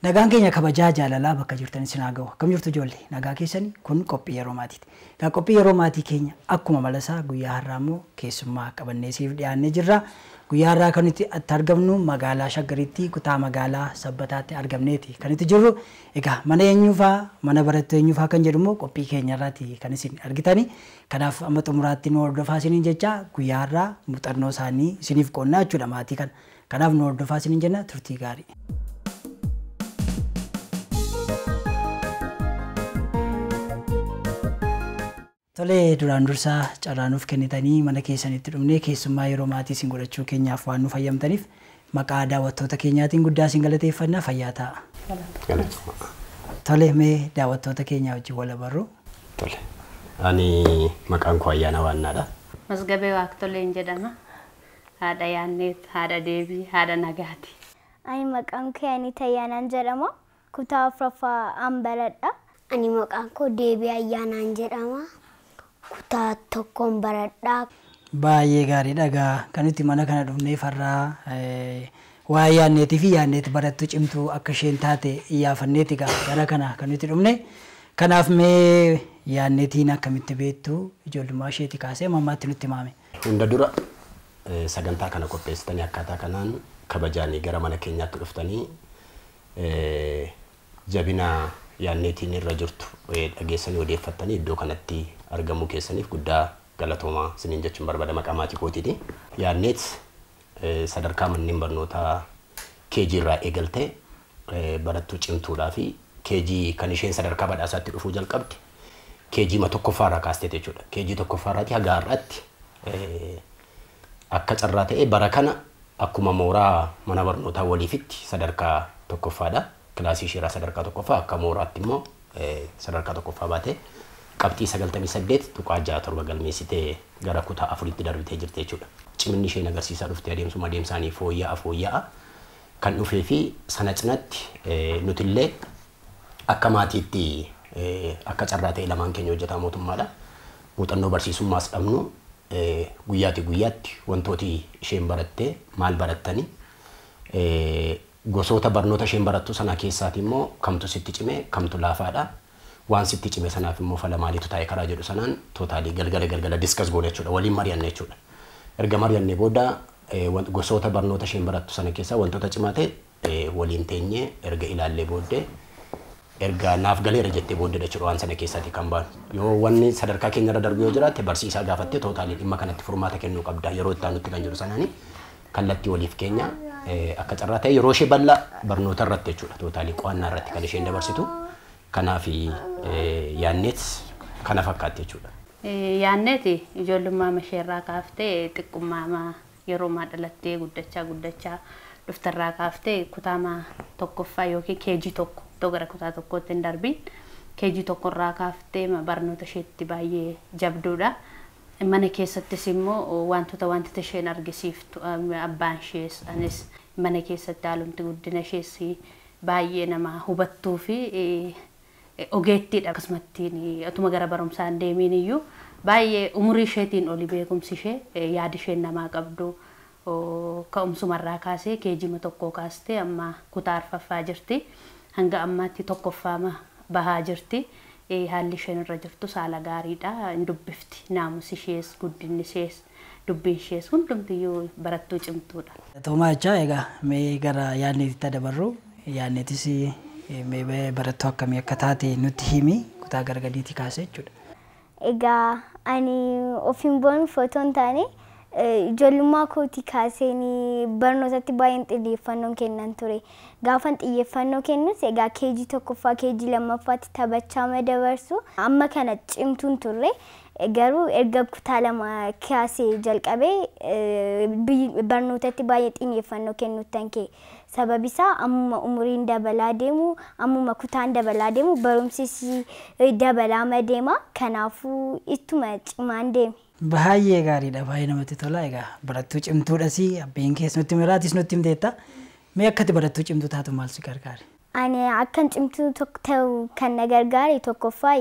Nagaan keenya kabajaa jaalalaa bakka jirtan isin haa ga'u. Akkam jirtu ijoollee? Nagaa keessanii kun qophii yeroo maatiiti. Egaa qophii yeroo maatii keenya akkuma malasaa guyyaa har'aa immoo keessummaa qabannee siif dhiyaannee jirra. Guyyaa har'aa kan nuti itti argamnu magaalaa Shaggaritti kutaa magaalaa Sabbataatti argamneeti kan nuti jirru. Egaa mana eenyuufaa mana barattuu eenyuufaa kan jedhu immoo qophii keenya irraati kan isin argitani. Kanaaf amma xumuraatti nu hordofaa isiniin jecha guyyaa har'aa muuxannoo isaanii isiniif qoonnaa jechuudha maatii kana. Kanaaf nu hordofaa isiniin jenna turtii gaarii. Tolee, duraan dursaa carraa nuuf kennitanii mana keessanitti dhufnee keessummaa yeroo maatii isin godhachuu keenyaaf waan nu fayyamtaniif maqaa daawwattoota keenyaatiin guddaa isin galateeffannaa fayyaa ta'a. Tolee, mee daawwattoota keenyaa wajjin wal barru. Tole. Ani maqaan koo Ayyaana Waannaadha. Masgabee Waaqtoleen jedhama. Haadha Yaanneet, haadha Deebii, haadha Nagaati. Ani maqaan koo Yaanit Ayyaanaan jedhama. Kutaa afuraffaa an baradha. Ani maqaan koo Deebii Ayyaanaan jedhama. Kutaa tokkoon baradhaa. Baay'ee gaariidha egaa kan nuti mana kana dhufnee farraa waa'ee Yaanneetii fi Yaanneet barattuu cimtuu akka isheen taate iyyaafanneeti egaa gara kana kan nuti dhufne. Kanaaf mee Yaanneetiin akkamitti beektu ijoollummaa isheetii kaasee mammaatti nutti himame. Hunda dura sagantaa kana qopheessitanii akkaataa kanaan kabajaanii gara mana keenyaatti dhuftanii jabina Yaanneetiin irra jirtu dhageessanii odeeffattanii iddoo kanatti argamuu keessaniif guddaa galatoomaa isiniin jechuun barbaada maqaa maatii kootiiti. Yaanneet sadarkaa manneen barnootaa keejii irraa eegaltee barattuu cimtuudhaa fi keejii kan isheen sadarkaa badhaasaatti dhufuu jalqabde keejii ma tokkoffaa irraa kaasteeti jechuudha. Keejii tokkoffaa irraati haga har'aatti akka carraa ta'e bara kana akkuma mooraa mana barnootaa waliifitti sadarkaa tokkoffaadha. Kilaasii isheerraa sadarkaa tokkoffaa akka mooraatti immoo sadarkaa tokkoffaa baate qabxii 98.67 galmeessitee gara kutaa afuritti darbitee jirti jechuudha. Ciminni isheen agarsiisaa dhuftee adeemsuma adeemsaanii fooyya'aa fooyya'aa kan dhufee fi sana cinatti nutillee akka maatiitti akka carraa ta'e lamaan keenya hojjetaa mootummaadha. Muuxannoo barsiisummaas dhabnu guyyaati guyyaatti wantooti isheen barattee maal barattanii gosoota barnoota isheen barattu sana keessaati immoo kamtu sitti cime kamtu laafaadha. Waan sitti cime sanaaf immoo fala maaliitu taa'e karaa jedhu sanaan tootaalii galgala galgala diskas goone jechuudha. Waliin mari'anne jechuudha. Erga mari'anne booda gosoota barnoota isheen barattu sana keessaa wantoota cimaa ta'e waliin teenyee erga ilaallee booddee erga naaf galeera jettee booddee jechuudha waan sana keessaati kan baanu. Yoo wanni sadarkaa keenyarra darbu yoo jiraatte barsiisaa gaafattee tootaalii dhimma kanatti furmaata kennuu qabda yeroo itti aanutti kan jiru sanaani kallattii waliif keenya akka carraa ta'e yeroo ishee bal'aa barnoota irratti jechuudha tootaalii qo'annaa irratti kan isheen dabarsitu. Kanaaf Yaanneet kana fakkaatti jechuudha. Yaanneet ijoollummaa isheerraa kaaftee xiqqummaa yeroo dhalattee guddachaa guddachaa dhuftarraa kaaftee kutaa tokkoffaa yookiin keejii tokko iddoo gara kutaa tokkootti hin darbiin keejii tokkorraa kaaftee barnoota isheetti baay'ee jabduudha. Mana keessattis immoo wantoota isheen argisiiftu abbaan ishees anis mana keessatti haalumti guddina ishees baay'ee nama hubattuu fi ogeettiidha. Akkasumatti otuma gara barumsaa hin deemiin iyyuu baay'ee umurii isheetiin oli beekumsi ishee yaada isheen namaa qabdu ka'umsumarraa kaasee keejima tokkoo kaastee amma kutaa arfaffaa jirti. Hanga ammaatti tokkoffaa bahaa jirti. Haalli isheen irra jirtu haala gaariidha. Hin dubbifti. Naamusi ishees, guddinni ishees, dubbiin ishees hundumtiyyuu barattuu cimtuudha. Toomaa jechaa egaa mee gara Yaanneetitti dabarru. Yaanneetis mee barattuu akkamii akka taate nutti himi kutaa gara gadiitii kaasee jechuudha. Egaa ani ofiin boonu otoo hin taane ijoollummaa kootii kaaseen barnootatti baay'een xiyyeeffannoo kennan ture. Gaafan xiyyeeffannoo kennus egaa keejii tokkoffaa keejii lammaffaatti taphachaa madabarsu amma kana cimtuun turre. Garuu erga kutaa lama kaasee jalqabee barnootatti baay'ee xiyyeeffannoo kennuuttan ka'e. Sababi isaa ammuma umuriin dabalaa deemu ammuma kutaan dabalaa deemu barumsis dabalaa deema. Kanaafuu ittuma cimaan deeme. Baay'ee gaariidha. Baay'ee namatti tola. Egaa barattuu cimtuudhas abbeen keessa nutti miraatis nutti himteetta. Mee akkati barattuu cimtuu taatu maal si gargaare? Ani akkan cimtuu ta'u kan na gargaare tokkoffaa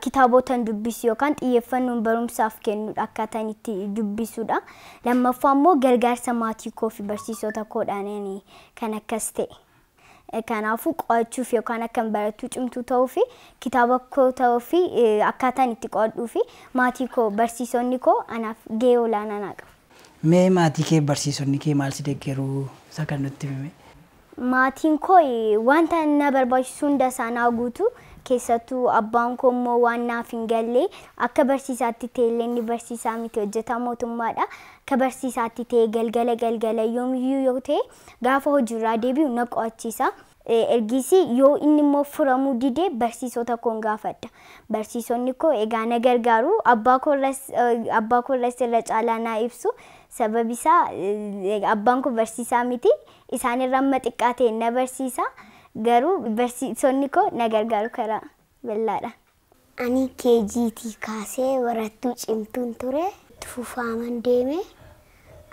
kitaabotaan dubbisu yookaan xiyyeeffannoon barumsaaf kennudha akkaataan itti dubbisudha. Lammaffaa immoo gargaarsa maatii koo fi barsiisota koodhaan kan akkas ta'e. Kanaafuu qo'achuuf yookaan akkan barattuu cimtuu ta'uu fi kitaaba koo ta'uu fi akkaataan itti qo'adhuu fi maatii koo barsiisonni koo anaaf gahee olaanaa naa qabu. Mee maatii kee barsiisonni kee maal si deeggaruu isa kan nutti himi? Maatiin koo wanta na barbaachisu hunda isaa naa guutu. Keessattuu abbaan koo immoo waan naaf hin galle akka barsiisaatti ta'e illee inni barsiisaa miti hojjetaa mootummaadha. Akka barsiisaatti ta'e galgala galgala yoomiyyuu yoo ta'e gaafa hojiirraa deebi'u na qo'achiisa. Ergisii yoo inni immoo furamuu dide barsiisota koon gaafadha. Barsiisonni koo egaa na gargaaru abbaa koorras irra caalaa naa ibsu. Sababi isaa abbaan koo barsiisaa miti isaan irra amma xiqqaa ta'e na barsiisa. Garuu barsiisonni koo na gargaaru karaa bal'aadha. Ani keejiitii kaasee barattuu cimtuun ture. Itti fufaaman deeme.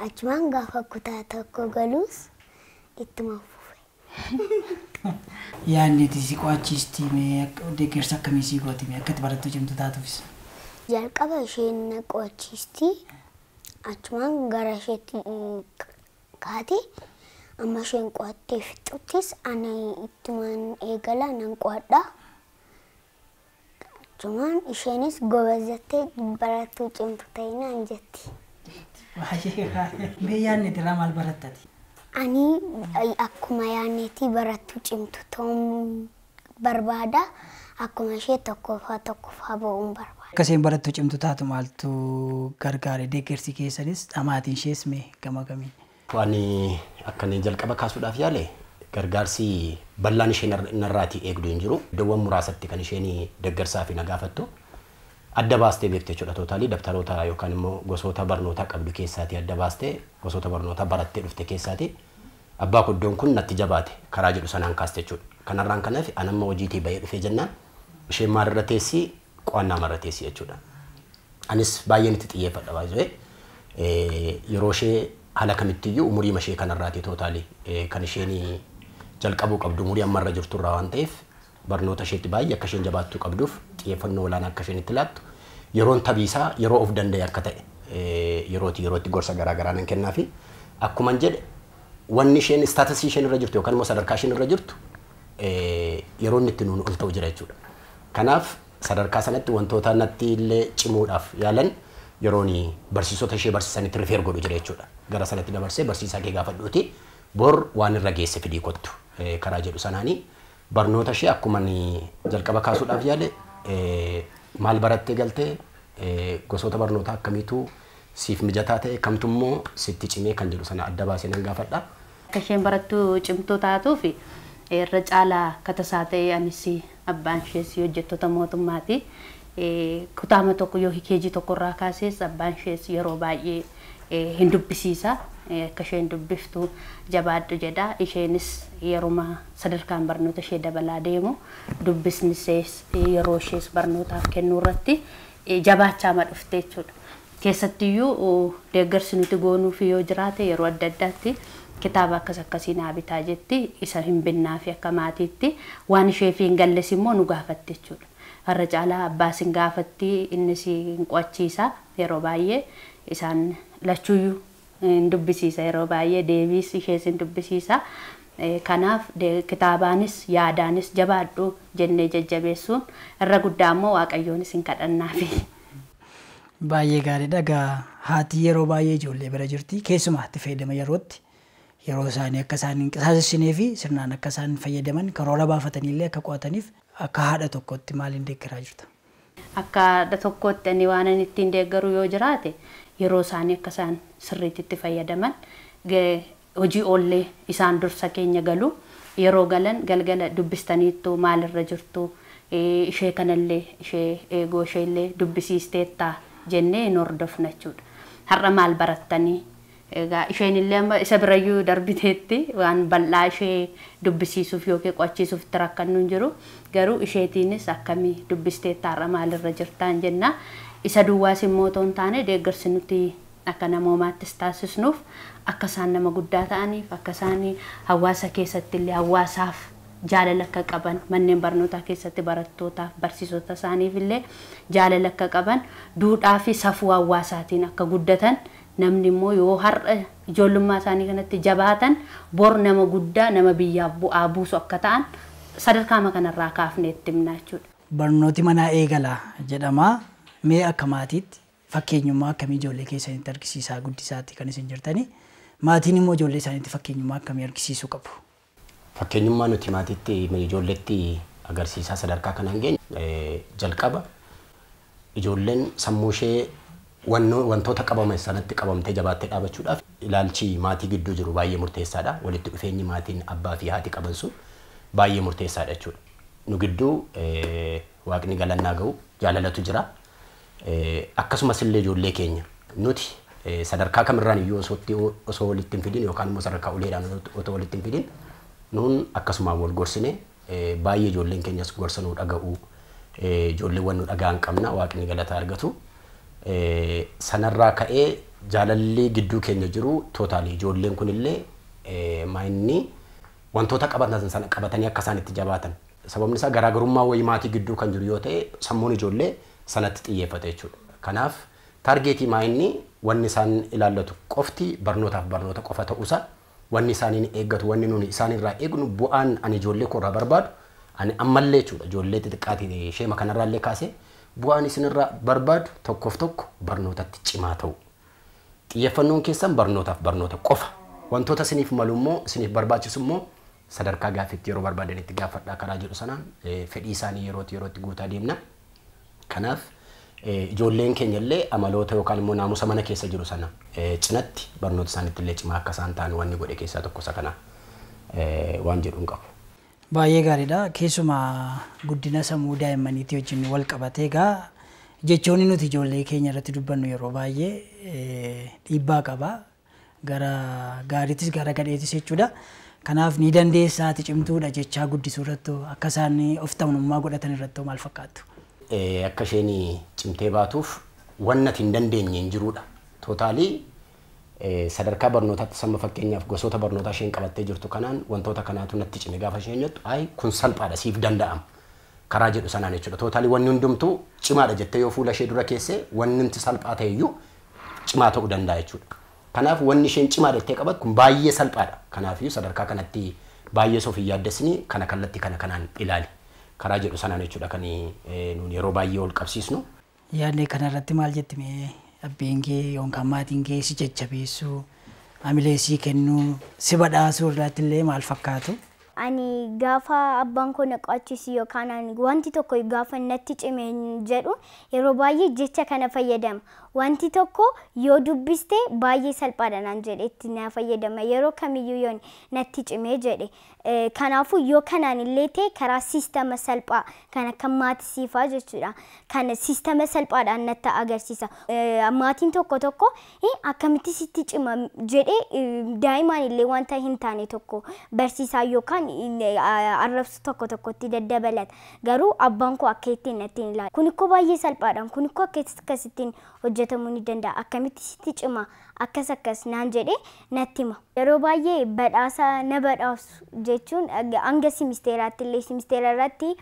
Achumaan gaafa kutaa tokko galuus ittuma fufe. Yaadni si qo'achiisti mee deeggarsa akkamii sii gooti mee akka itti barattuu cimtuu taatuufis? Jalqaba isheen na qo'achiisti. Achumaan gara isheetti kaati. Amma isheen qo'attee fixuttis ani ittumaan eegala nan qo'adha. Achumaan isheenis gobazattee barattuu cimtuu ta'e naan jetti. Baay'ee gaarii. Mee yaadni irraa maal barattati? Ani akkuma yaadneetti barattuu cimtuu ta'uun barbaada. Akkuma ishee tokkoffaa tokkoffaa ba'uun barbaada. Akka isheen barattuu cimtuu taatu maaltu gargaare deeggarsi keessanis dhamaatiin ishees mee gama kamiin? Ani akka inni jalqaba kaasuudhaaf yaale gargaarsi bal'aan isheen narraatii eegdu hin jiru. Iddoowwan muraasatti kan isheen deeggarsaa fi na gaafattu adda baastee beekte jechuudha. Tootaalii dabtaroota yookaan immoo gosoota barnootaa qabdu keessaatii adda baastee gosoota barnootaa barattee dhufte keessaatii abbaa kuddoon kun natti jabaate karaa jedhu sanaan kaaste jechuudha. Kanarraan kanaaf an amma hojiitii bahee dhufee jennaan isheen maalirra teessi qo'annaa marra teessi jechuudha. Anis baay'een itti xiyyeeffadha baay'ee yeroo ishee haala kamittiyyuu umurii ishee kanarraati tootaalii kan isheen jalqabuu qabdu umurii ammarra jirturraa waan ta'eef barnoota isheetti baay'ee akka isheen jabaattuu qabduuf xiyyeeffannoo olaanaa akka isheen itti laattu yeroon tabiisaa yeroo of danda'e akka ta'e yerootti yerootti gorsa garaagaraa nan kennaafi akkuman jedhe wanni isheen istaatasii isheen irra jirtu yookaan immoo sadarkaa isheen irra jirtu yeroo inni itti nuun ol ta'u jira jechuudha. Kanaaf sadarkaa sanatti wantoota natti illee cimuudhaaf yaalan yeroon barsiisota ishee barsiisanitti rifeer godhu jira jechuudha. Gara sanatti dabarsee barsiisaa kee gaafadhuuti bor waan irra geesse fidii kottu karaa jedhu sanaanii barnoota ishee akkuma jalqaba kaasuudhaaf yaale maal barattee galtee gosoota barnootaa akkamiitu siif mijataa ta'e kamtu immoo sitti cimee kan jedhu sana adda baasee nan gaafadha. Akka isheen barattuu cimtuu taatuuf irra caalaa akka tasaa ta'e anis abbaan ishees hojjettoota mootummaati. Kutaama tokko yookiin keejii tokkorraa kaasees abbaan ishees yeroo baay'ee hin dubbisiisa. Akka isheen dubbiftu jabaadhu jedha. Isheenis yeruma sadarkaan barnoota ishee dabalaa deemu dubbisni ishees yeroo ishees barnootaaf kennuu irratti jabaachaa ma dhufte jechuudha. Keessattiyyuu deeggarsi nuti goonuuf yoo jiraate yeroo adda addaatti kitaaba akkas akkasii naa bitaa jetti isa hin binnaafi akka maatiitti waan isheef hin galles immoo nu gaafatte jechuudha. Har'a caalaa abbaas hin gaafatti innis hin qo'achiisa yeroo baay'ee isaan lachuuyyuu hin dubbisiisa yeroo baay'ee deebiis ishees hin dubbisiisa. Kanaaf kitaabaanis yaadaanis jabaadhu jennee jajjabeessuun irra guddaa immoo Waaqayyoonis hin kadhannaafi. Baay'ee gaariidha. Egaa haati yeroo baay'ee ijoollee bira jirti. Keessumaa itti fayyadama yerootti yeroo isaanii akka isaan hin qisaasessinee fi sirnaan akka isaan fayyadaman karoora baafatanii illee akka qo'ataniif akka haadha tokkotti maaliin deeggaraa jirta? Akka haadha tokkotti ani waan ani ittiin deeggaru yoo jiraate yeroo isaanii akka isaan sirriitti itti fayyadaman hojii oollee isaan dursa keenya galu yeroo galan galgala dubbistaniittu maalirra jirtu ishee kanallee ishee eegoo isheellee dubbisiisteettaa jennee hin hordofna jechuudha. Har'a maal barattanii egaa isheen illee amma isa birayyuu darbiteetti waan bal'aa ishee dubbisiisuuf yookiin qo'achiisuuf itti rakkannu hin jiru. Garuu isheetiinis akkamii dubbisteetta har'a maalirra jirtaan jenna. Isa duwwaas immoo otoo hin taane deeggarsi nuti akka namoomaattis taasisnuuf akka isaan nama guddaa ta'aniif akka isaan hawaasa keessatti illee hawaasaaf jaalala akka qaban manneen barnootaa keessatti barattootaaf barsiisota isaaniif illee jaalala akka qaban duudhaa fi safuu hawaasaatiin akka guddatan Namni immoo yoo har'a ijoollummaa isaanii kanatti jabaatan bor nama guddaa nama biyyaaf bu'aa buusu akka ta'an sadarkaama kanarraa kaafnee itti himna jechuudha. Barnooti manaa eegala jedhama. Mee akka maatiitti fakkeenyummaa akkamii ijoollee keessanitti argisiisaa guddisaatti kan isin jirtani? Maatiin immoo ijoollee isaaniitti fakkeenyummaa akkamii argisiisuu qabu? Fakkeenyummaa nuti maatiitti ijoolleetti agarsiisaa sadarkaa kanaan geenye jalqaba ijoolleen sammuu ishee wantoota qabame sanatti qabamtee jabaattee dhaabachuudhaaf ilaalchi maatii gidduu jiru baay'ee murteessaadha. Walitti dhufeenyi maatiin abbaa fi haati qaban sun baay'ee murteessaadha jechuudha. Nu gidduu waaqni galannaa ga'u jaalalatu jira. Akkasumas illee ijoollee keenya nuti sadarkaa kamirraan iyyuu osoo walitti hin fidin yookaan immoo sadarkaa uleedhaan otoo walitti hin fidin nuun akkasumaan wal gorsine baay'ee ijoolleen keenyas gorsa nuu dhaga'u ijoolleewwan nu dhaga'an qabna waaqni galata argatu. Sanarraa ka'ee jaalalli gidduu keenya jiru tootaalii ijoolleen kunillee maayinni wantoota qabatan sana qabatanii akka isaan itti jabaatan. Sababni isaa garaagarummaa wayii maatii gidduu kan jiru yoo ta'e sammuun ijoollee sanatti xiyyeeffata jechuudha. Kanaaf taargeetii maayinni wanni isaan ilaallatu qofti barnootaaf barnoota qofa ta'uusaa wanni isaaniin eeggatu wanni nuni isaanirraa eegnu bu'aan ani ijoollee koorraa barbaadu ani ammallee jechuudha ijoollee xixiqqaatii isheema kanarraallee kaasee bu'aan isinirraa barbaadu tokkoof tokko barnootatti cimaa ta'u. Xiyyeeffannoon keessan barnootaaf barnoota qofa. Wantoota isiniif malu immoo isiniif barbaachisu immoo sadarkaa gaaffiitti yeroo barbaadanitti gaafadhaa karaa jedhu sanaan fedhii isaanii yerootti yerootti guutaa deemna. Kanaaf ijoolleen keenya illee amaloota yookaan immoo naamusa mana keessa jiru sana cinatti barnoota isaaniitti illee cimaa akka isaan ta'an wanni godhe keessaa tokko isa kana waan jedhu hin qabu. Baay'ee gaariidha. Keessumaa guddina sammuu daa'immaniitii wajjin wal qabatee egaa jechoonni nuti ijoollee keenya irratti dubbannu yeroo baay'ee dhiibbaa qaba. Gara gaariittis gara gadheettis jechuudha. Kanaaf ni dandeessaa ati cimtuudha jechaa guddisuu irratti akka isaan of ta'ummaa godhatan irratti maal fakkaattu? Akka isheen cimtee baatuuf wanna ati hin dandeenye hin jiruudha. Tootaalii sadarkaa barnootaatti sama fakkeenyaaf gosoota barnootaa isheen qabattee jirtu kanaan wantoota kanaatu natti cime gaafa isheen jettu ayi kun salphaadha siif danda'ama karaa jedhu sanaan jechuudha. Tootaalii wanni hundumtuu cimaadha jettee yoo fuula ishee dura keessee wanni nuti salphaa ta'e iyyuu cimaa ta'uu danda'a jechuudha. Kanaaf wanni isheen cimaadha jettee qabattu kun baay'ee salphaadha. Kanaafiyyuu sadarkaa kanatti baay'ee of hin yaaddessini kana kallattii kana kanaan ilaali. Karaa jedhu sanaan jechuudha kan nuun yeroo baay'ee ol qabsiisnu. Yaadne kanarratti maal jetti mee abbeen kee yookaan maatiin kee si jajjabeessuu, hamilee sii kennuu, si badhaasuu irratti illee maal fakkaatu? Ani gaafa abbaan koo na qo'achiisu yookaan ani wanti tokko gaafa natti cime jedhu yeroo baay'ee jecha kana fayyadama. Wanti tokko yoo dubbiste baay'ee salphaadha naan jedhe itti na fayyadama. Yeroo kamiyyuu yoo natti cime jedhe. Kanaafuu yoo kanaan illee ta'e karaa siistama salphaa kan akka maatisiifaa jechuudha. Kan siistama salphaadhaan natti agarsiisa. Maatiin tokko tokko akkamitti sitti cima jedhee daa'imaan illee wanta hin taane tokko barsiisaa yookaan arrabsu tokko tokkotti daddabalata. Garuu abbaan koo akka ittiin natti hin ilaalu. Kun ikkoo baay'ee salphaadhaan kun ikkoo akkasittiin hojjetamuu ni danda'a. Akkamitti sitti cima akkas akkas naan jedhee natti hima. Yeroo baay'ee badhaasa na badhaasu jechuun hanga simisteeraatti illee simisteera irratti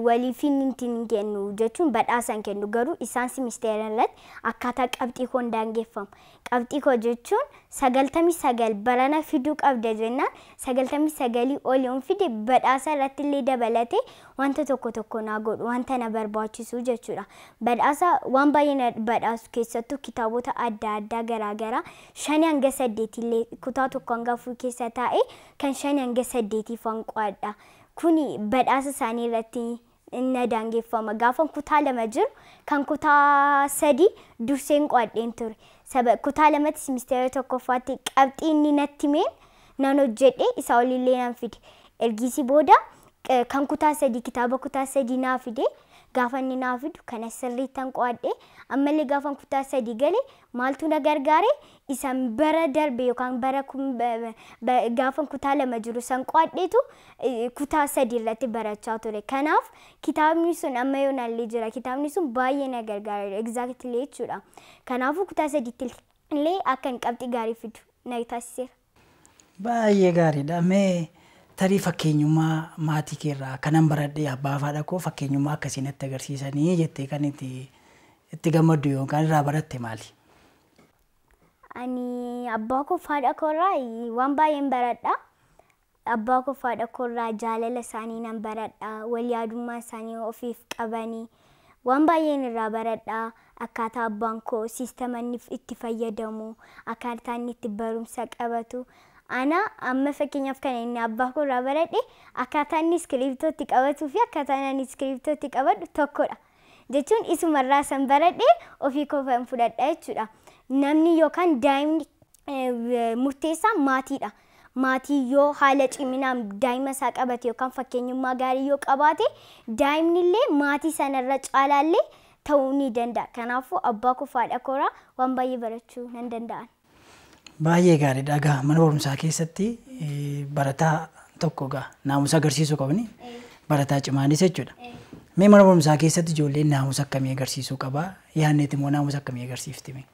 waliif hin kennu jechuun badhaasa hin kennu garuu isaan simisteera irratti akkaataa qabxii koon daangeffamu. Qabxii koo jechuun 99 barana fiduu qabda jennaan 99 ol yoon fide badhaasa irratti illee dabalatee wanta tokko tokko naa godhu wanta na barbaachisu jechuudha. Badhaasa waan baay'ee na badhaasu keessattuu kitaabota adda addaa garaagaraa 5 hanga 8 illee kutaa 1 hanga 4 keessa taa'ee kan 5 hanga 8 faan qo'adha. Kuni badhaasa isaanii irratti na daangeffama. Gaafa kutaa 2 jiru kan kutaa 3 durseen qo'adheen ture. Kutaa 2tti simisteera tokkoffaatti qabxii inni natti himeen nan hojjedhe isaa olillee nan fide. Ergisii booda kan kutaa 3 kitaaba kutaa 3 naa fide. Gaafa inni naa fidu kana sirriittan qo'adhe ammallee gaafa kutaa 3 gale maaltu na gargaare isan bara darbe yookaan bara gaafa kutaa 2 jiru san qo'adheetu kutaa 3 irratti barachaa ture. Kanaaf kitaabni sun amma yoonallee jira. Kitaabni sun baay'ee na gargaare exactly jechuudha. Kanaafuu kutaa 3tti illee akka hin qabxii gaarii fidu na taasiseera. Baay'ee gaariidha. Mee tarii fakkeenyummaa maatii keerraa kanan baradhee abbaa fi haadha koo fakkeenyummaa akkasii natti agarsiisanii jettee kan itti gammaddu yookaan irraa baratte maali? Ani abbaa koo fi haadha koorraa waan baay'een baradha. Abbaa koo fi haadha koorraa jaalala isaanii nan baradha. Wal yaadummaa isaanii ofiif qabanii waan baay'een irraa baradha. Akkaataa abbaan koo siistama inni itti fayyadamu, akkaataa inni itti barumsa qabatu. Ana amma fakkeenyaaf kan inni abbaa koo irraa baradhe akkaataa inni iskiriiptootti qabatuu fi akkaataa ani iskiriiptootti qabadhu tokkodha. Jechuun isumarraa san baradhe ofii koofan fudhadha jechuudha. Namni yookaan daa'imni murteessaan maatiidha. Maatii yoo haala ciminaan daa'ima isaa qabate yookaan fakkeenyummaa gaarii yoo qabaate daa'imni illee maatii sanarra caalaallee ta'uu ni danda'a. Kanaafuu abbaa koo fi haadha koorraa waan baay'ee barachuu nan danda'an. Baay'ee gaariidha. Egaa mana barumsaa keessatti barataa tokko egaa naamusa agarsiisuu qabni. Barataa cimaanis jechuudha. Mee mana barumsaa keessatti ijoolleen naamusa akkamii agarsiisuu qabaa? Yaanneet immoo naamusa akkamii agarsiifti mee?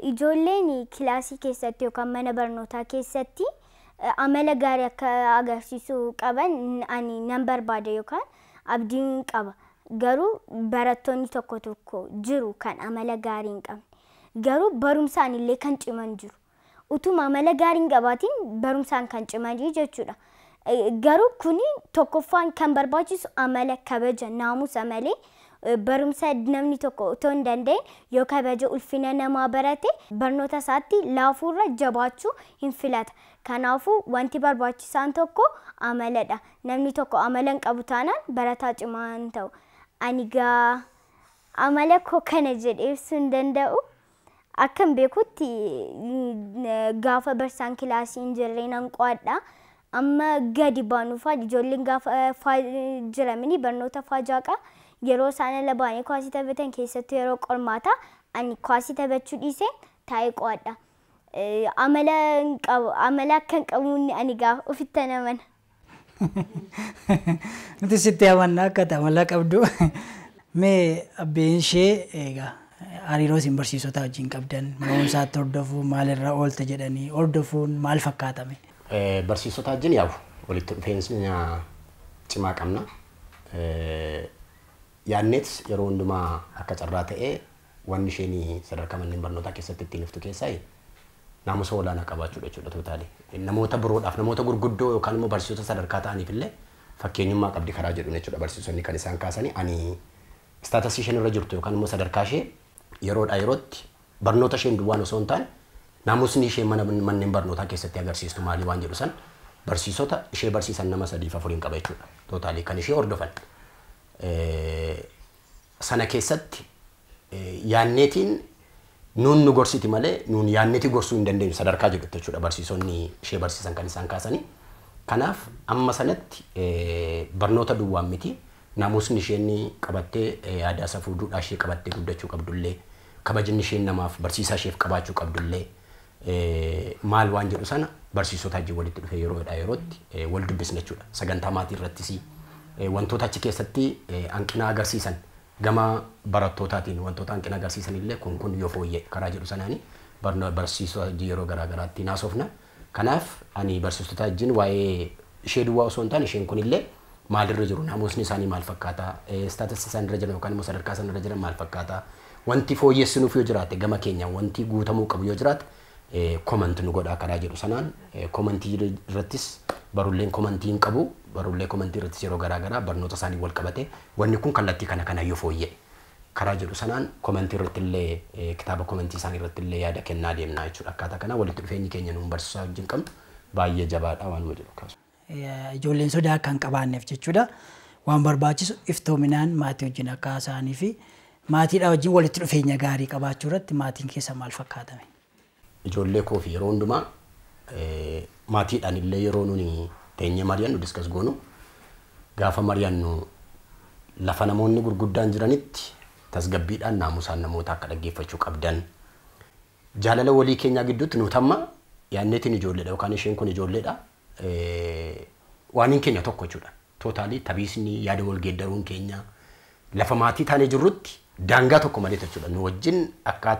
Ijoolleen kilaasii keessatti yookaan mana barnootaa keessatti amala gaarii akka agarsiisuu qaban ani nan barbaada yookaan abdiin qaba. Garuu barattoonni tokko tokko jiru kan amala gaarii hin qabne. Garuu barumsaan illee kan ciman jiru. Utuma amala gaarii hin qabaatiin barumsaan kan ciman jechuudha. Garuu kuni tokkoffaan kan barbaachisu amala kabaja naamusa malee barumsa namni tokko otoo hin danda'in yoo kabaja ulfina namaa barate barnoota isaatti laafuurra jabaachuu hin filata. Kanaafuu wanti barbaachisaan tokko amaladha. Namni tokko amala hin qabu taanaan barataa cimaa hin ta'u. Ani gaa amala koo kana jedhee ibsuu hin danda'u. Akkan beekutti gaafa barsaan kilaasii hin jirre nan qo'adha. Amma gadi baanuufaa ijoolleen gaafa jiramini barnoota faajaaqa. Yeroo isaan ala ba'anii kuwaasii taphatan keessattuu yeroo qormaataa ani kuwaasii taphachuu dhiisee taa'ee qo'adha. Amala hin qabu amala akka hin qabuun ani gaafa ofitti amana. Nuti sitti amanna akka ati amala qabdu. Mee abbeen ishee egaa hariiroo isin barsiisota wajjin qabdan mana barumsaatti hordofuu maalirra oolte jedhanii hordofuun maal fakkaatame? Barsiisota wajjin yaa'u walitti dhufeenya cimaa qabna. Yaanneet yeroo hundumaa akka carraa ta'ee wanni isheen sadarkaa manneen barnootaa keessatti ittiin iftu keessaa naamusa olaanaa qabaachuudha jechuudha tootaalee. Namoota biroodhaaf namoota gurguddoo yookaan immoo barsiisota sadarkaa ta'aniif illee fakkeenyummaa qabdi karaa jedhuun jechuudha barsiisonni kan isaan kaasanii ani istaatasii isheen irra jirtu yookaan immoo sadarkaa ishee yeroodhaa yerootti barnoota isheen duwwaan osoo hin taane naamusni ishee mana manneen barnootaa keessatti agarsiistu maalii waan jedhu san barsiisota ishee barsiisan nama sadiif afuriin qaba jechuudha tootaalee kan ishee hordofan. Sana keessatti yaanneetiin nuun nu gorsiti malee nuun yaanneetii gorsuu hin dandeenyu sadarkaa jedhutti jechuudha barsiisonni ishee barsiisan kan isaan kaasanii. Kanaaf amma sanatti barnoota duwwaan miti naamusni isheen qabattee aadaa safuu duudhaa ishee qabattee guddachuu qabdullee kabajni isheen namaaf barsiisaa isheef qabaachuu qabdullee maal waan jedhu sana barsiisota wajjin walitti dhufee yeroodhaa yerootti wal dubbisna jechuudha. Sagantaa maatii irrattis wantoota achi keessatti hanqina agarsiisan gama barattootaatiin wantoota hanqina agarsiisan illee kun kun yoo fooyya'e karaa jedhu sanaani barsiisota wajjin yeroo garaa garaatti naasofna. Kanaaf ani barsiisota wajjin waa'ee ishee duwwaa osoo hin taane isheen kun illee maalirra jiru naamusni isaanii maal fakkaata istaatasii isaan irra jiran yookaan immoo sadarkaa isaan irra jiran maal fakkaata wanti fooyyessinuuf yoo jiraate gama keenyaan wanti guutamuu qabu yoo jiraate comment nu godhaa karaa jedhu sanaan komantii irrattis barulleen komantii hin qabu barullee komantii irrattis yeroo garaa garaa barnoota isaanii wal qabate wanni kun kallattii kana kana yoo fooyya'e karaa jedhu sanaan komantii irratti illee kitaaba komantii isaanii irratti illee yaada kennaa deemnaa jechuudha. Akkaataa kana walitti dhufeenyi keenya nuun barsiisaa wajjin qabnu baay'ee jabaadha waanuma jedhu kaasu. Ijoolleen sodaa akka hin qabaanneef jechuudha. Waan barbaachisu iftoominaan maatii wajjin akka haasa'anii fi maatiidha wajjin walitti dhufeenya gaarii qabaachuu irratti maatiin keessa maal fakkaatame? Ijoollee koo fi yeroo hundumaa maatiidhaan illee yeroo nuni teenyee mari'annu diskas goonu gaafa mari'annu lafa namoonni gurguddaan jiranitti tasgabbiidhaan naamusaan namoota akka dhaggeeffachuu qabdan. Jaalala walii keenyaa gidduutti nuti amma yaanneetiin ijoolleedha yookaan isheen kun ijoolleedha. Waan hin keenya tokko jechuudha. Tootaalii tabiisni yaada wal geeddaruun keenya lafa maatii taanee jirrutti daangaa tokko malee jechuudha. Nu wajjin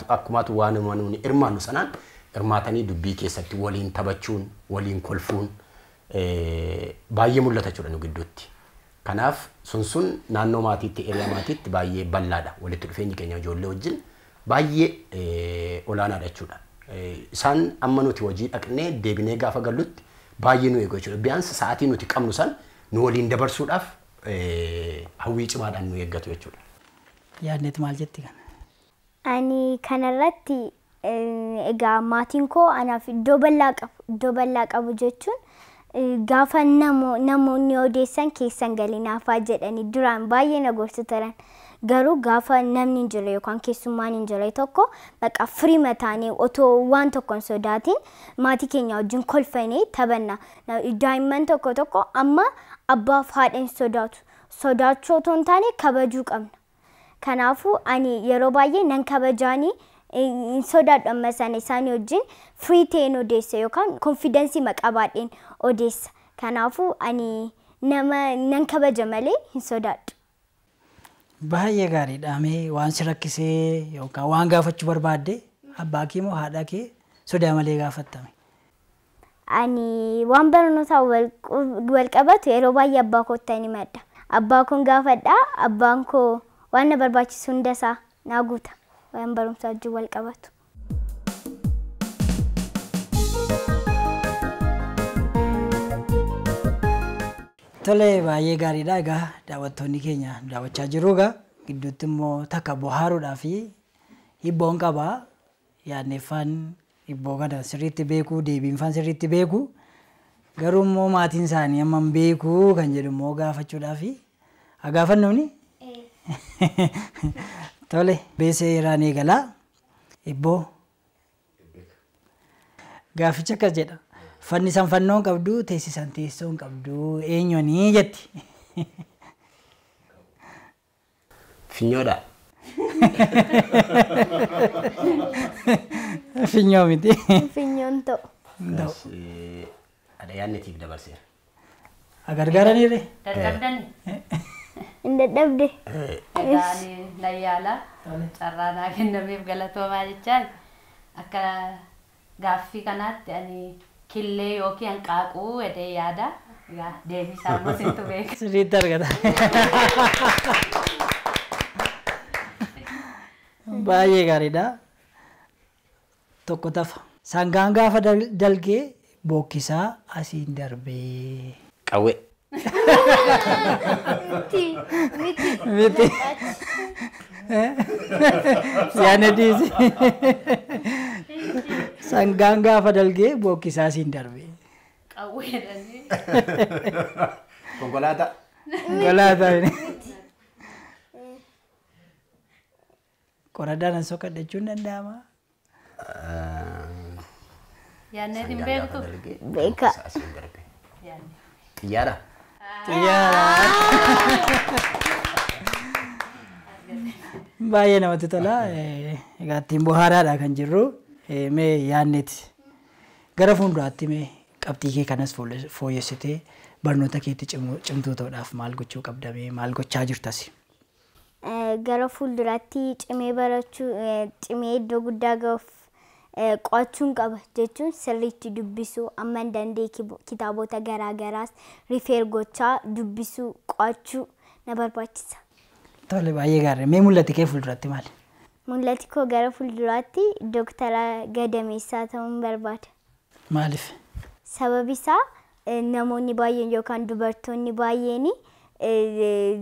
akkumaatu waan nuuni hirmaannu sanaan hirmaatanii dubbii keessatti waliin taphachuun waliin kolfuun baay'ee mul'ata jechuudha nu gidduutti. Kanaaf sun sun naannoo maatiitti eriyaa maatiitti baay'ee bal'aadha. Walitti dhufeenyi keenya ijoollee wajjin baay'ee olaanaadha jechuudha. Isaan amma nuti hojii dhaqnee deebinee gaafa gallutti baay'ee nu eegu jechuudha. Biyyaansa sa'aatii nuti qabnu san nu waliin dabarsuudhaaf hawwii cimaadhaan nu eeggatu jechuudha. Yaadneet maal jetti kana? Ani kanarratti egaa maatiin koo anaaf iddoo bal'aa qabu. Iddoo bal'aa qabu jechuun gaafa namoonni odeessan keessan galinaafaa jedhanii duraan baay'ee na gorsu turan. Garuu gaafa namni hin jirre yookaan keessummaan hin jirre tokko bakka firii mataanii otoo waan tokko hin sodaatin maatii keenya wajjin kolfanii taphanna. Daa'imman tokko tokko amma abbaaf haadha hin sodaatu. Sodaachuu otoo hin taane kabajuu qabna. Kanaafuu ani yeroo baay'ee nan kabajaanii hin sodaadhu amma sana isaanii wajjin firii ta'een odeessa yookaan konfidensii maqabaadheen odeessa. Kanaafuu ani nama nan kabaja malee hin sodaadhu. Baay'ee gaariidha. Mee waan si rakkisee yookaan waan gaafachuu barbaadde abbaa kee moo haadha kee sodaa malee gaafattame? Ani waan barnootaan wal qabatu yeroo baay'ee abbaa kootti ni madda. Abbaa koon gaafadha. Abbaan koo waan na barbaachisu hundasaa naa guuta. Waan barumsaa wajjin wal qabatu. Tole, baay'ee gaariidha. Egaa daawwattoonni keenya daawwachaa jiru egaa gidduutti immoo takka bohaaruudhaa fi hibboon qaba. Yaadneeffaan hibboo kana sirriitti beekuu, deebiinfaan sirriitti beekuu, garuu immoo maatiin isaanii amma hin beekuu kan jedhu immoo gaafachuudhaa fi haa gaafannuuni. Tole, beesee irraan eegalaa. Hibboo. Gaaficha akkas jedha. Fannisan fannoo hin qabdu, teessisan teessoo hin qabdu, eenyuuni jetti. Finyoodha. Finyoo miti. Finyoon ta'u. Ta'u. Adha yaadnetiif dabarseera. Haa gargaaraniire? Dadhabdani. Hin dadhabde. Egaa ani nan yaala. Carraa naa kennameef galatoomaa jechaan akka gaaffii kanaatti ani killee yookiin hanqaaquu jedhee yaada. Egaa deebii isaa immoo sintu beeka. Sirriitti argata. Baay'ee gaariidha. Tokko tafa. Sangaan gaafa dalgee bookkisaa asiin darbee. Qawwee. Miti. Miti. Miti. Yaadne dhiisi. Sangaan gaafa dalgee bookkisaa asiin darbee. Qawwee jedhanii. Konkolaataa. Konkolaataa. Qoradaan an soqadhachuun danda'ama. Yaadneet hin beektu. Beeka. Yaadne. Xiyyaara. Xiyyaara. Baay'ee namatti tola. Egaa ittiin bohaaraadha kan jirru. Mee yaadneeti. Gara fuulduraatti mee qabxii kee kanas fooyyessitee barnoota keetti cimtuu ta'uudhaaf maal gochuu qabda, mee maal gochaa jirtas? Gara fuulduraatti cimee barachuu, cimee iddoo guddaa ga'uuf qo'achuun qaba jechuun sirriitti dubbisuu amma hin danda'e kitaabota garaagaraas rifeer gochaa dubbisuu qo'achuu na barbaachisa. Tole, baay'ee gaarii. Mee mul'ati kee fuulduratti maali? Mul'ati koo gara fuulduraatti dooktara gadameessaa ta'uun barbaada. Maaliif? Sababi isaa namoonni baay'een yookaan dubartoonni baay'een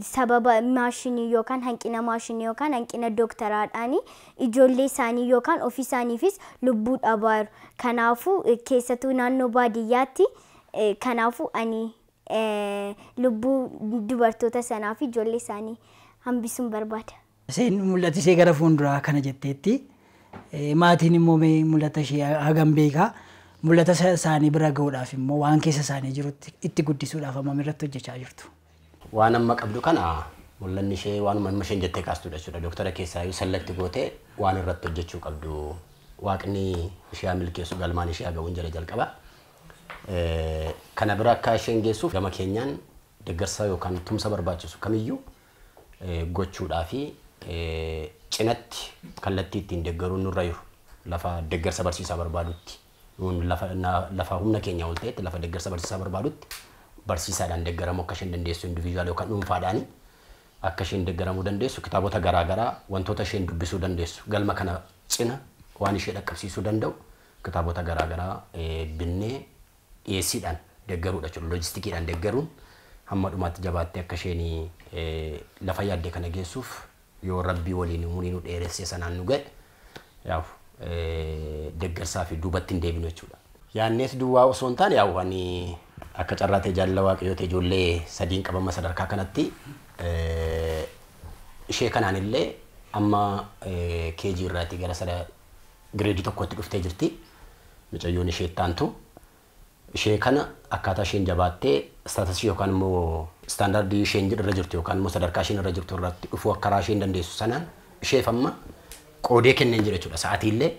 sababa maashinii yookaan hanqina maashinii yookaan hanqina dooktaraadhaan ijoollee isaanii yookaan ofii isaaniifis lubbuu dhabaa jiru. Kanaafuu keessattuu naannoo baadiyyaatti, kanaafuu ani lubbuu dubartoota sanaa fi ijoollee isaanii hambisuun barbaada. Isheen mul'ati ishee gara fuulduraa kana jetteetti. Maatiin immoo mee mul'ata ishee hagam beekaa? Mul'ata isaanii bira gahuudhaaf immoo waan keessa isaanii jirutti itti guddisuudhaaf hammam irratti hojjechaa jirtu? Waan amma qabdu kana mul'anni ishee waanuma amma isheen jettee kaastudha jechuudha. Dooktara keessaa iyyuu sallatti gootee waan irratti hojjechuu qabdu. Waaqni ishee haa milkeessu, galmaan ishee haa ga'uun jala jalqaba. Kana bira akka isheen geessuuf gama keenyaan deeggarsa yookaan tumsa barbaachisu kamiyyuu gochuudhaa fi cinatti kallattii ittiin deeggaruun nurra jiru lafa deeggarsa barsiisaa barbaadutti, lafa humna keenya ol ta'etti, lafa deeggarsa barsiisaa barbaadutti barsiisaadhaan deeggaramuu akka isheen dandeessu, individual yookaan dhuunfaadhaan akka isheen deeggaramuu dandeessu, kitaabota garaagaraa wantoota isheen dubbisuu dandeessu, galma kana cina waan ishee dhaqqabsiisuu danda'u Kitaabota garaagaraa binnee dhiyeessiidhaan deeggaruudha jechuudha. Loojistikiidhaan deeggaruun hamma dhumaatti jabaattee akka isheen lafa yaadde kana geessuuf yoo rabbii waliin umurii nu dheeressee sanaan nu ga'e yaa'u deeggarsaa fi duubatti hin deebinu jechuudha. Yaannees duwwaa osoo hin taane yaa'u ani akka carraa ta'e jaalala waaqayyoo ta'e ijoollee sadiin qabama sadarkaa kanatti ishee kanaan illee amma keejii irraatii gara sada gireedii tokkotti dhuftee jirti. Mucayyoon ishee itti ishee kana akkaataa isheen jabaattee istaatasii yookaan immoo istaandardii isheen irra jirtu yookaan immoo sadarkaa isheen irra jirtu irratti dhufuu akka karaa isheen dandeessu sanaan isheef amma qoodee kenneen jira jechuudha. Sa'aatiillee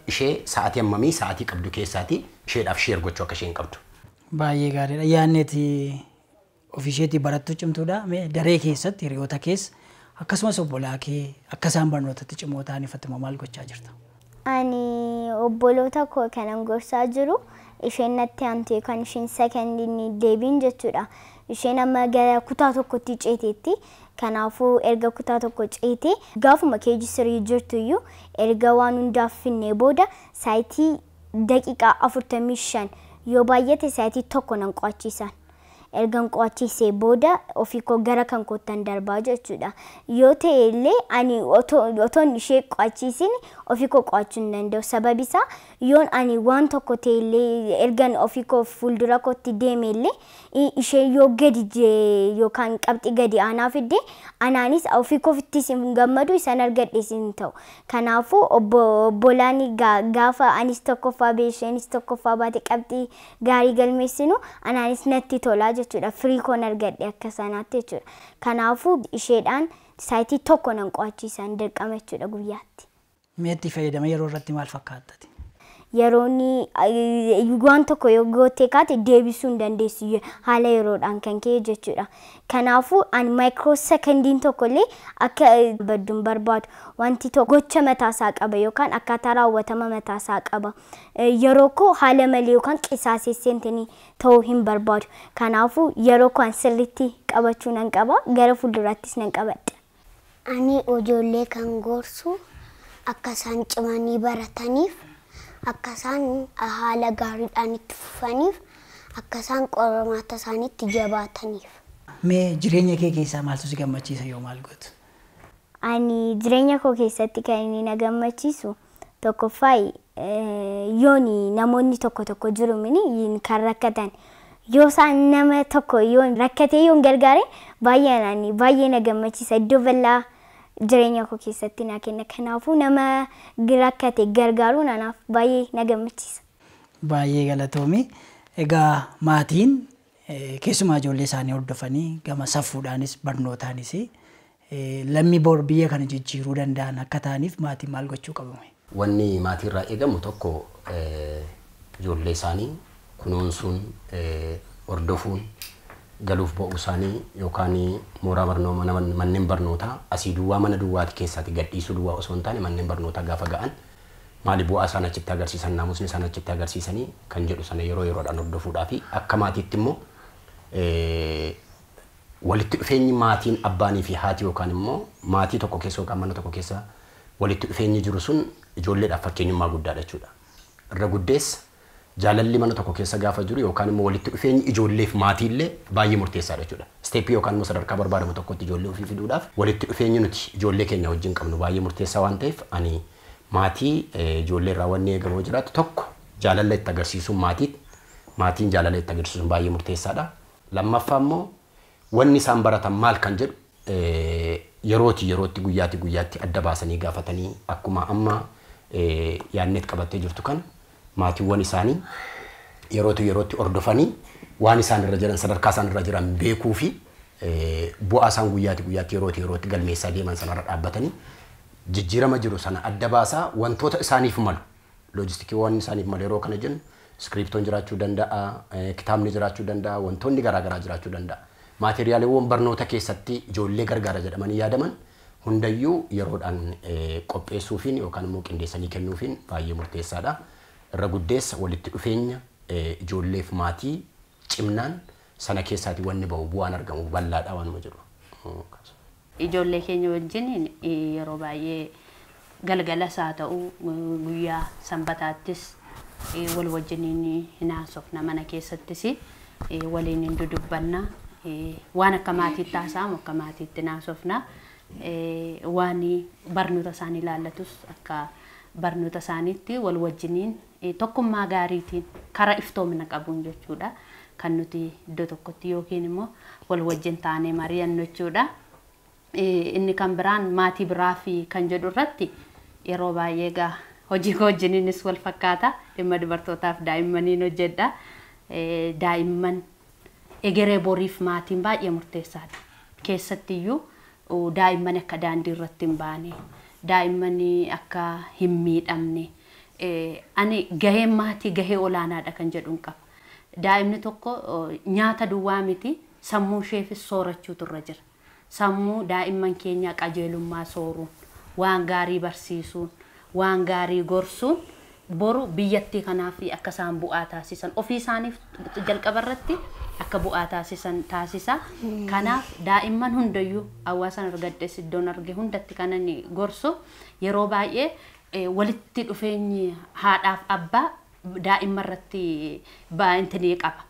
ishee sa'aatii hammamii sa'aatii qabdu keessaatii isheedhaaf sheer gochuu akka isheen qabdu. Baay'ee gaariidha. Yaanneeti ofiisheetii barattuu cimtuudha. Mee daree keessatti hiriyoota keessa akkasumas obbolaa kee akka isaan barnootatti cimoo ta'an ifatti maal gochaa jirta? Ani obboloota koo kanan gorsaa jiru isheen natti aantee kan isheen sekondiin deebiin jechuudha. Isheen amma gara kutaa tokkotti ceeteetti. Kanaafuu erga kutaa tokko ceetee gaafuma keejii sirii jirtu iyyuu erga waan hundaaf finnee booda saayitii daqiiqaa 45 yoo baay'ate saayitii tokko nan qo'achiisan. Erga qo'achiisee booda ofii koo gara kan koottan darbaa jechuudha. Yoo ta'e illee ani otoon ishee qo'achiisin ofii koo qo'achuu hin danda'u. Sababi isaa yoon ani waan tokko ta'e illee ergan ofii koo fuuldura kootti deeme illee ishee yoo gadi yookaan qabxii gadi aanaa fidde anaanis ofii koofittis hin gammadu isaan argadhes hin ta'u. Kanaafuu obbolaan gaafa anis tokkoffaa ba'e isheenis tokkoffaa baate qabxii gaarii galmeessinu anaanis natti tolaa jechuudha. Firii koon argadhe akka sanaatti jechuudha. Kanaafuu isheedhaan saayitii tokko nan qo'achiisan dirqama jechuudha guyyaatti. Meetti fayyadama yeroo irratti maal fakkaattati? Yeroon waan tokko yoo gootee kaate deebisuu hin dandeessu haala yeroodhaan kan ka'e jechuudha. Kanaafuu ani maayikiroo sekondiin tokko illee akka baddu hin barbaadu. Wanti tokko gocha mataasaa qaba yookaan akkaataa raawwatama mataasaa qaba. Yeroo koo haala malee yookaan qisaasesseentinii ta'uu hin barbaadu. Kanaafuu yeroo koo an sirriitti qabachuu nan qaba. Gara fuulduraattis nan qabadha. Ani ijoollee kan gorsu akka isaan cimanii barataniif, akka isaan haala gaariidhaan itti fufaniif, akka isaan qormaata isaaniitti jabaataniif. Mee jireenya kee keessaa maaltu si gammachiisa yoo maal gootu? Ani jireenya koo keessatti kan inni na gammachiisu tokkoffaa yoon namoonni tokko tokko jiru mini kan rakkatan yoo isaan nama tokko yoo rakkatee yoon gargaare baay'ee baay'ee na gammachiisa. Iddoo bal'aa jireenya koo keessatti na kenna. Kanaafuu nama rakkate gargaaruun anaaf baay'ee na gammachiisa. Baay'ee galatoomi. Egaa maatiin keessumaa ijoollee isaanii hordofanii gama safuudhaanis barnootaanis lammii bor biyya kana jijjiiruu danda'an akka ta'aniif maatiin maal gochuu qabu? Wanni maatiirraa eegamu tokko ijoollee isaanii kunuunsuun, hordofuun, galuuf ba'uu isaanii yookaan mooraa barnoota manneen barnootaa asii duwwaa mana duwwaati keessaati gadhiisuu duwwaa osoo hin taane manneen barnootaa gaafa ga'an maali bu'aa isaan achitti agarsiisan naamusni isaan achitti agarsiisanii kan jedhu sana yeroo yeroodhaan hordofuudhaa fi akka maatiitti immoo walitti dhufeenyi maatiin abbaanii fi haati yookaan immoo maatii tokko keessa yookaan mana tokko keessa walitti dhufeenyi jiru sun ijoolleedhaaf fakkeenyummaa guddaadha jechuudha. Irra guddeessa jaalalli mana tokko keessa gaafa jiru yookaan immoo walitti dhufeenyi ijoolleef maatiillee baay'ee murteessaadha jechuudha. Isteeppii yookaan immoo sadarkaa barbaadamu tokkotti ijoollee ofii fiduudhaaf walitti dhufeenyi nuti ijoollee keenya wajjin qabnu baay'ee murteessaa waan ta'eef ani maatii ijoollee irraa wanni eegamu jiraatu tokko jaalala itti agarsiisuun maatiin jaalala itti agarsiisuun baay'ee murteessaadha. Lammaffaa immoo wanni isaan baratan maal kan jedhu yerootti yerootti guyyaatti guyyaatti adda baasanii gaafatanii akkuma amma yaadneet qabattee jirtu kana maatiiwwan isaanii yerootti yerootti hordofanii waan isaan irra jiran sadarkaa isaan irra jiran beekuu fi bu'aa isaan guyyaatti guyyaatti yerootti yerootti galmeessaa deeman sanarra dhaabbatanii jijjiirama jiru sana adda baasaa wantoota isaaniif malu loojistikiiwwan isaaniif malu yeroo kana jennu iskiriptoon jiraachuu danda'a, kitaabni jiraachuu danda'a, wantoonni garaagaraa jiraachuu danda'a. Maateriyaaliiwwan barnoota keessatti ijoollee gargaara jedhamanii yaadaman hundayyuu yeroodhaan qopheessuufiin yookaan immoo qindeessanii kennuufiin baay'ee murteessaadha. Irra guddeessa walitti dhufeenya ijoolleef maatii cimnaan sana keessaati wanni ba'u bu'aan argamu bal'aadha waanuma jedhu. Ijoollee keenya wajjin yeroo baay'ee Galgalas haa ta'u guyyaa sanbataattis wal wajjiniin hin haasofna, mana keessattis waliin hin dudubbanna. Waan akka maatiitti haasa'amu akka maatiitti haasofna. Waan barnoota isaanii ilaallatus akka barnoota isaaniitti wal wajjiniin tokkummaa gaariitiin karaa iftoomina qabuun jechuudha. Kan nuti iddoo tokkotti yookiin immoo wal wajjin taanee mari'annu jechuudha. Inni kan biraan maatii biraa fi kan jedhu irratti yeroo baay'ee egaa hojii koo wajjiniinis wal fakkaata. Dhimma dubartootaaf daa'immaniin hojjedha. Daa'imman egeree boriif maatiin baay'ee murteessaadha. Keessattiyyuu daa'imman akka daandii irratti hin baane, daa'imman akka hin miidhamne, ani gaheen maatii gahee olaanaadha kan jedhuun qaba. Daa'imni tokko nyaata duwwaa miti, sammuu isheefis soorachuutu irra jira. Sammuu daa'imman keenya qajeelummaa sooruun, waan gaarii barsiisuun, waan gaarii gorsuun boru biyyattii kanaaf akka isaan bu'aa taasisan, ofii isaaniif jalqaba irratti akka bu'aa taasisan taasisa. Kanaaf daa'imman hundayyuu hawaasan argaddes iddoon arge hundatti kan ani gorsu yeroo baay'ee walitti dhufeenyi haadhaaf abbaa daa'imman irratti baay'intinii qaba.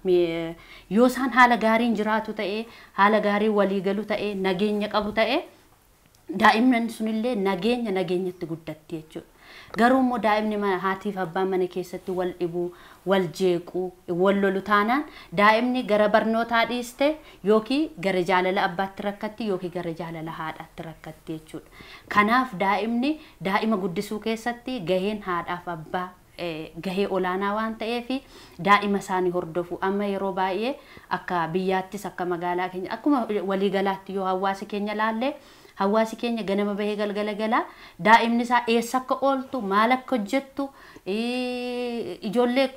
Yoo isaan haala gaariin jiraatu ta'ee, haala gaariin walii galu ta'ee, nageenya qabu ta'ee, daa'imman sunillee nageenya nageenyatti guddatti jechuudha. Garuu immoo daa'imni haatiif abbaan mana keessatti wal dhibuu, wal jeequu, wal lolu taanaan daa'imni gara barnootaa dhiiste yookiin gara jaalala abbaatti rakkatti yookiin gara jaalala haadhaatti rakkatti jechuudha. Kanaaf daa'imni daa'ima guddisuu keessatti gaheen haadhaaf abbaa gahee olaanaa waan ta'eef daa'ima isaanii hordofu. Amma yeroo baay'ee akka biyyaattis akka magaalaa keenya akkuma waliigalaatti yoo hawaasa keenya laallee, hawaasi keenya ganama bahee galgala galaa daa'imni isaa eessa akka ooltu, maal akka hojjettu, ijoollee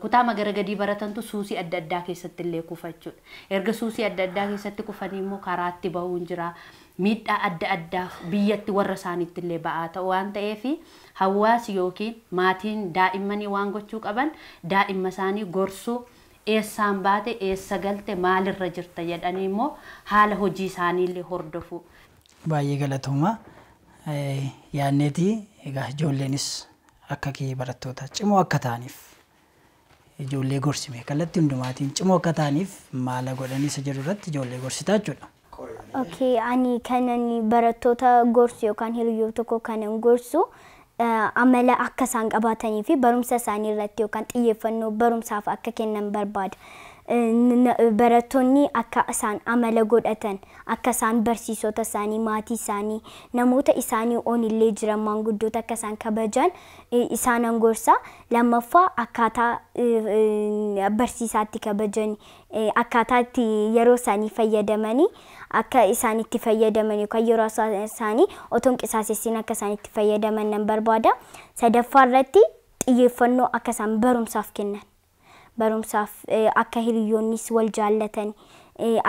kutaa magara gadii baratantu suusii adda addaa keessatti illee kufa jechuudha. Erga suusii adda addaa keessatti kufanii immoo karaatti bahuun jira. Miidhaa adda addaaf biyyatti warra isaaniitti illee ba'aa ta'u waan ta'eef hawaasi yookiin maatiin daa'immanii waan gochuu qaban daa'imma isaanii gorsuu, eessaan baate, eessa galte, maalirra jirta jedhanii immoo haala hojii isaanii illee hordofu. Baay'ee galatooma. Yaanneeti egaa ijoolleenis akka kee barattoota cimoo akka ta'aniif ijoollee gorsime kallattii hundumaatiin cimoo akka ta'aniif maala godhanii isa jedhu irratti ijoollee gorsitaa jechuudha. Okay, ani kanan barattoota gorsu yookaan hiriyoota tokko kanan gorsu amala akka isaan qabaatanii fi barumsa isaanii irratti yookaan xiyyeeffannoo barumsaaf akka kennan barbaada. Barattoonni akka isaan amala godhatan, akka isaan barsiisota isaanii, maatii isaanii, namoota isaanii onillee jiran maanguddoota akka isaan kabajan isaanan gorsa. Lammaffaa akkaataa barsiisaatti kabajan, akkaataa itti yeroo isaanii fayyadamanii akka isaan itti fayyadaman yookaan yeroo isaanii otoo hin qisaasessin akka isaan itti fayyadaman nan barbaada. Sadaffaa irratti xiyyeeffannoo akka isaan barumsaaf kennan. Barumsaaf akka hiriyoonnis wal jaallatan,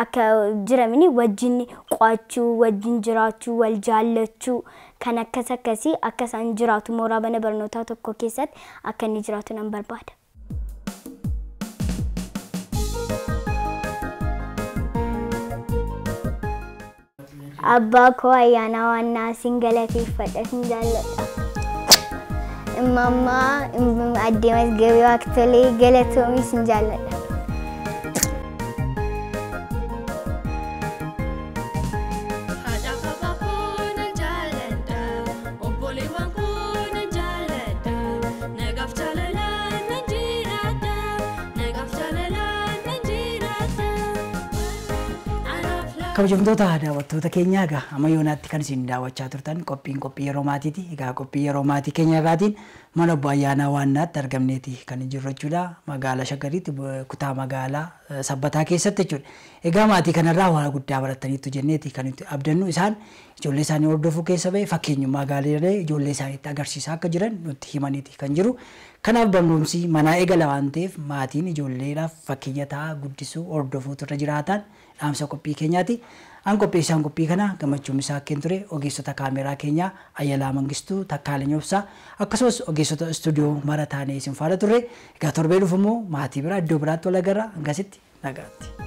akka jiramini wajjin qo'achuu, wajjin jiraachuu, wal jaallachuu kan akkas akkasii akka isaan jiraatu mooraa mana barnootaa tokko keessatti akka inni jiraatu nan barbaada. Abbaa koo Ayyaanaa Waannaa sin galateeffadha, sin jaalladha. Imammaa Addee Masgabee Waaqtolee galatoomii sin jaalladha. Haadhaaf abbaa koo nan jaalladha, obboleewwan koo nan jaalladha, nagaaf jaalalaan nan jiraadha, nagaaf jaalalaan nan jiraadha. Anaaf Kabajamtoota daawwattoota keenyaa egaa amma yoonaatti kan isin daawwachaa turtan qophiin qophii yeroo maatiiti. Egaa qophii yeroo maatii keenya irraatiin mana obbo Ayyaanaa Waannaatti argamneeti kan jirru jechuudha. Magaalaa Shaggaritti kutaa magaalaa Sabbataa keessatti jechuudha. Egaa maatii kanarraa waan guddaa barataniitu jenneeti kan nuti abdannu, isaan ijoollee isaanii hordofuu keessa ba'e fakkeenyummaa gaarii ijoollee isaaniitti agarsiisaa akka jiran nutti himaniiti kan jiru. Kanaaf barnoomsi manaa eegala waan ta'eef maatiin ijoolleedhaaf fakkeenya ta'aa guddisuu hordofuutu irra jiraatan dhaamsa qophii keenyaati. An qopheessaan qophii kana Gammachuun isaa akkeen ture, ogeessota kaameraa keenyaa Ayyalaa Mangistuu, Takkaalee Obsaa akkasumas ogeessota istuudiyoo mara taanee isin faana turre. Egaa torbee dhufu immoo maatii biraa iddoo biraatti wal agarra, hangasitti nagaatti.